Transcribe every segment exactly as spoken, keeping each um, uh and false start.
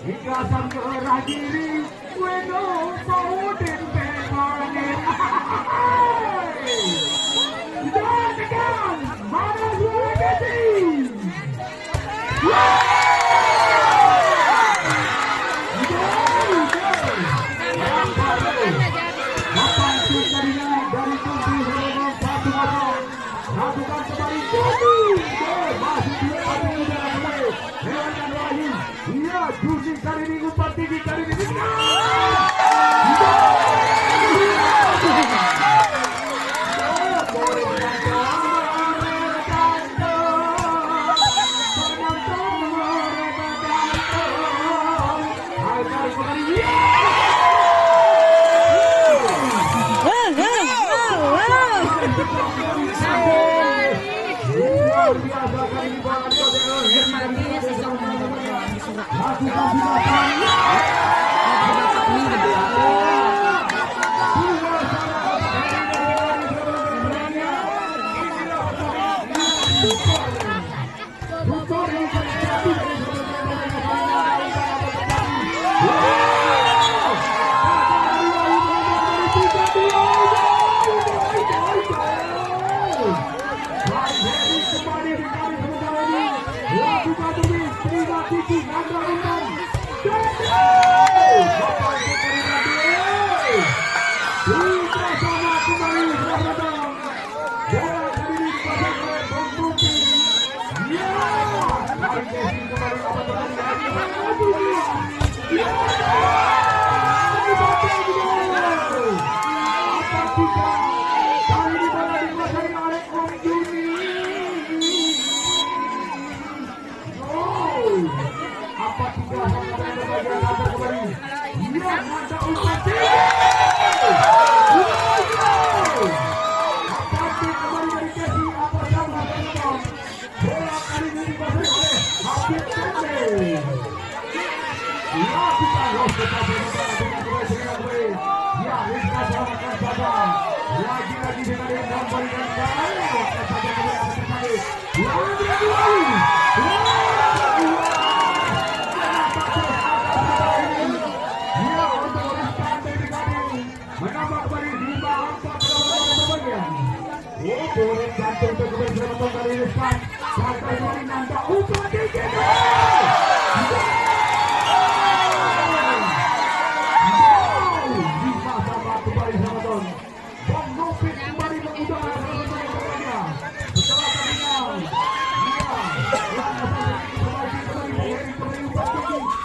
Hingga sampoe akhiri, weno Saudin Pemane. Jangan tekan, mana suara kecil? Lakukan kembali Joni. Masih dua kali udara kembali. Hewan yang lain. Iya, Joni kali ini umpan tinggi kali ini. Menambah kembali lima empat dalam babak berbagian. Oh, turun jantung terkebun serangan dari Irfan. Sampai kembali nambah umpan tinggi. Gol! Gol! Lima sama kembali Ramadan. Bang Nopik kembali mengudara. Setelah terdengar, iya, langkah kembali, kembali, kembali, kembali, kembali, kembali.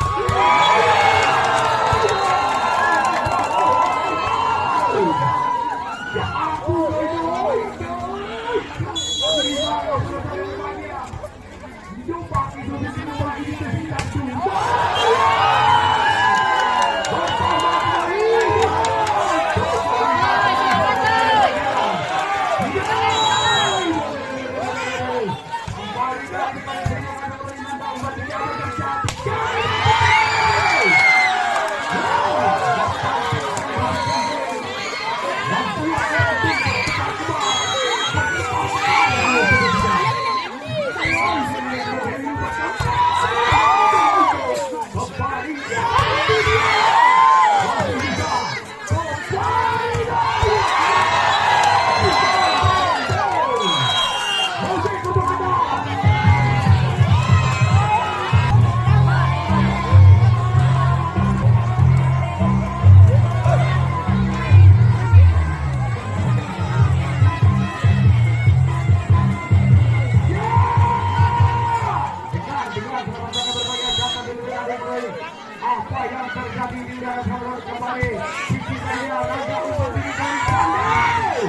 Apa yang terjadi di dalam kembali? Siti Dahlia, Raja Umpan Tinggi dari Pandai.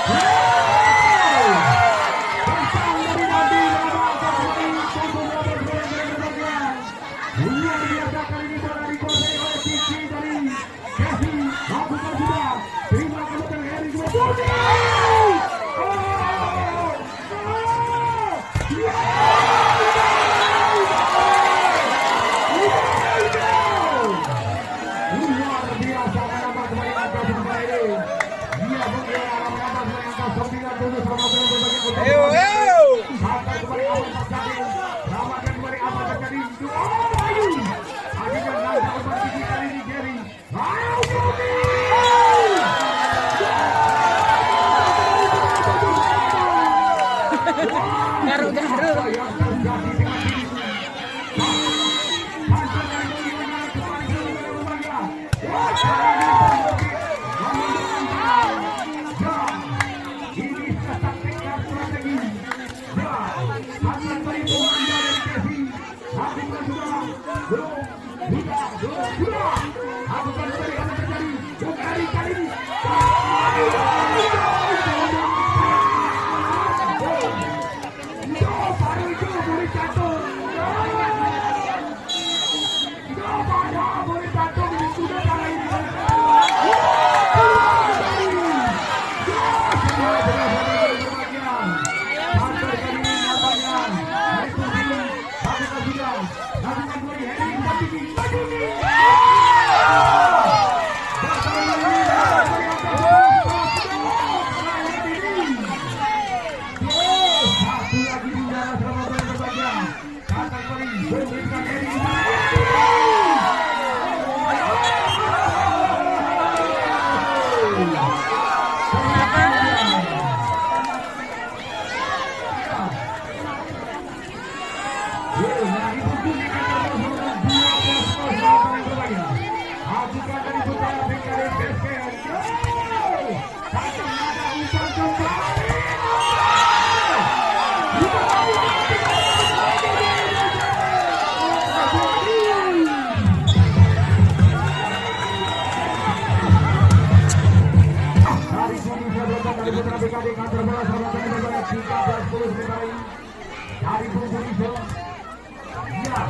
Wow! Bintang dari Dandi, Raja Umpan Tinggi, tujuh belas bulan dari Dandi. Luar biasa kali ini, bola dikuasai oleh Siti dari Kevin. Lakukan sudah. Terima kasih dari Heri. Oh! Sudah, sudah, sudah. Lakukan tadi apa terjadi? Bukan kali ini. Itu baru itu boleh jatuh. Itu baru boleh jatuh. Ini sudah kali ini. Dari Bung Bung Iso. Ya.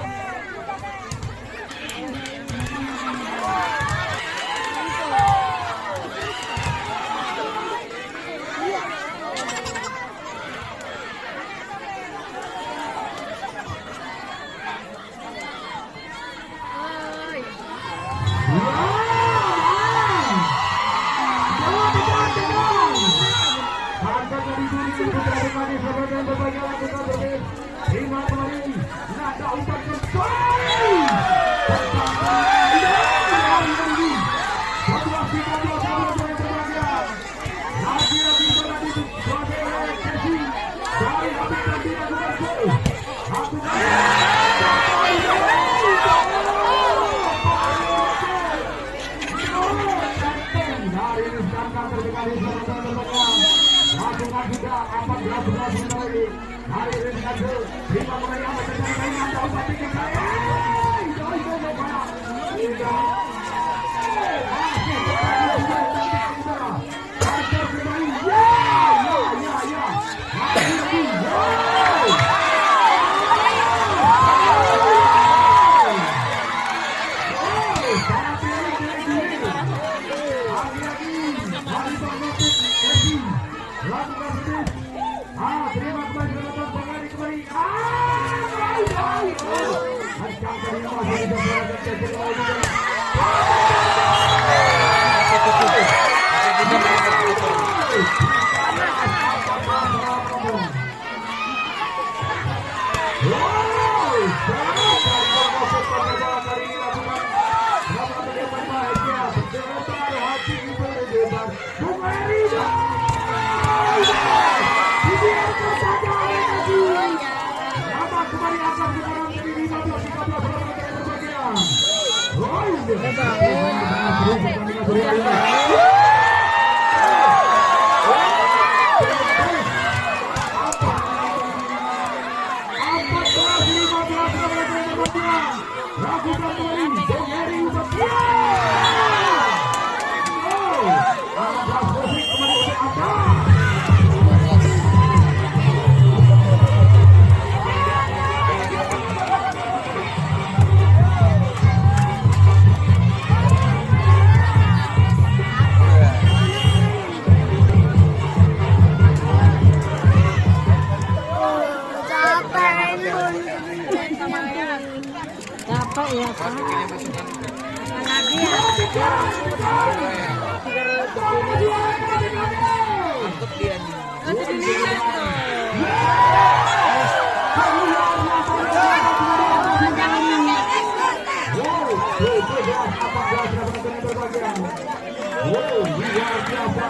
Capek ya, Pak. Wow, luar biasa.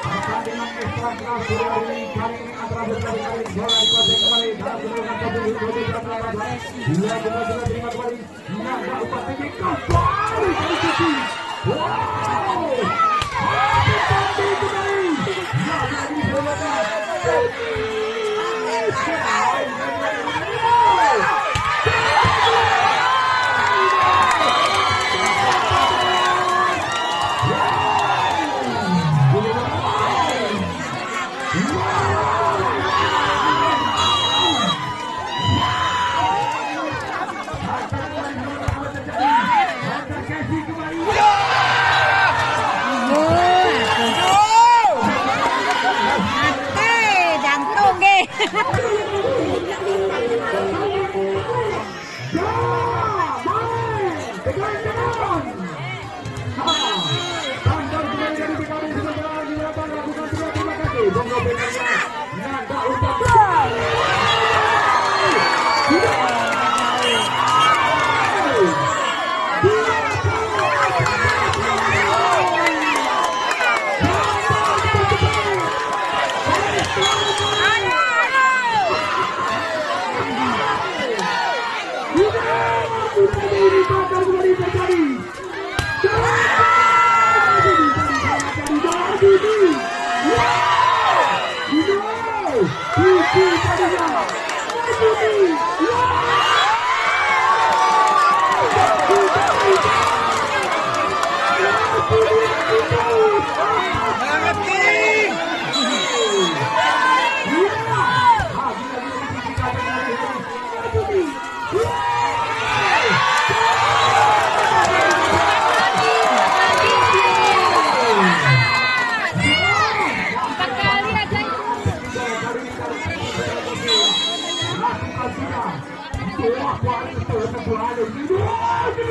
Pertandingan ekstra keras sudah hari ini kali ini antara Putra Bekasi Bola dikuasai kembali dalam kedudukan satu dua dua dua dua. Dua dua dua terima kembali. Naga Upat tinggi kembali dari sisi. Wow. Tapi tadi itu dari. Naga ini diletakkan.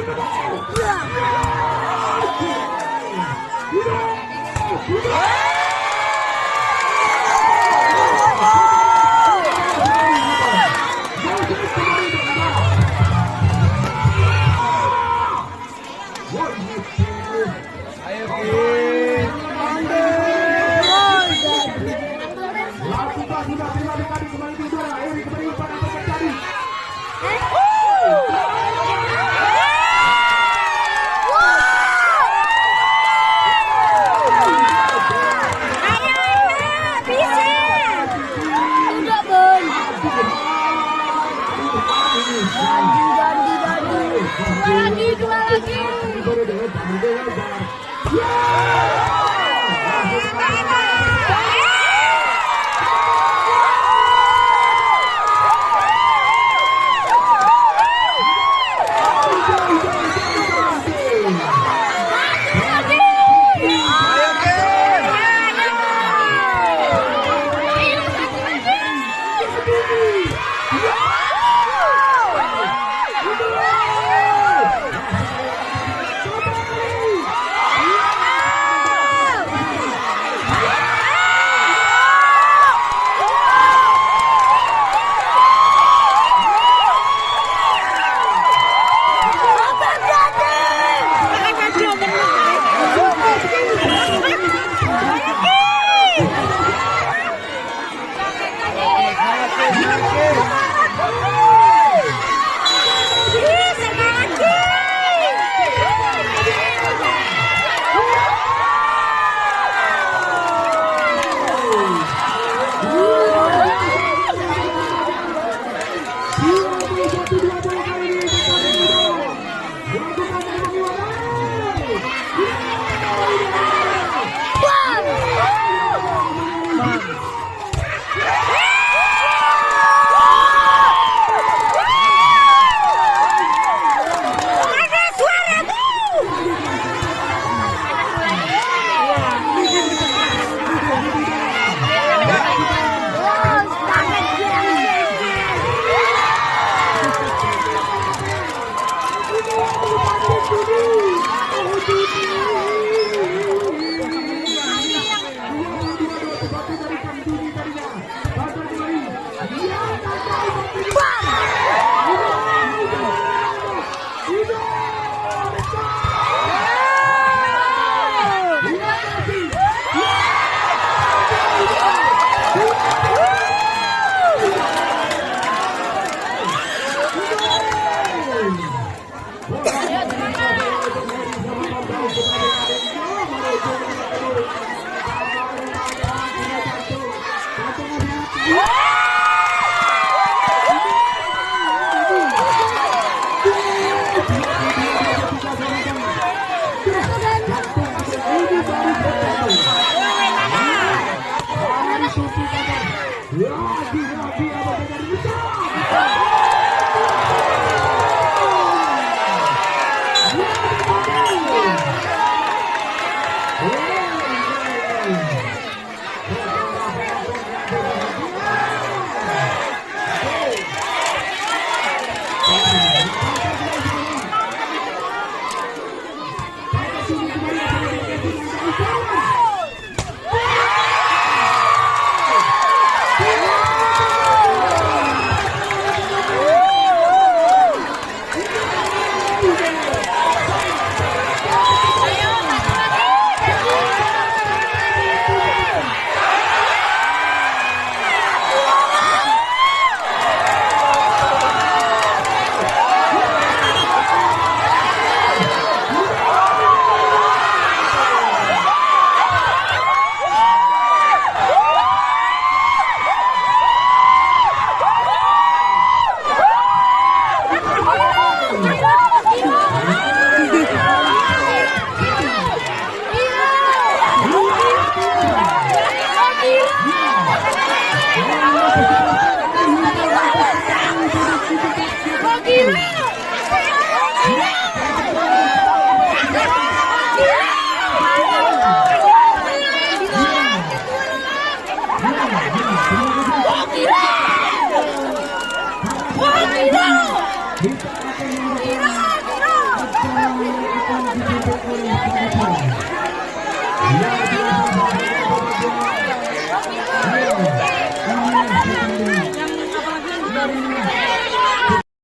Dua lagi, dua lagi.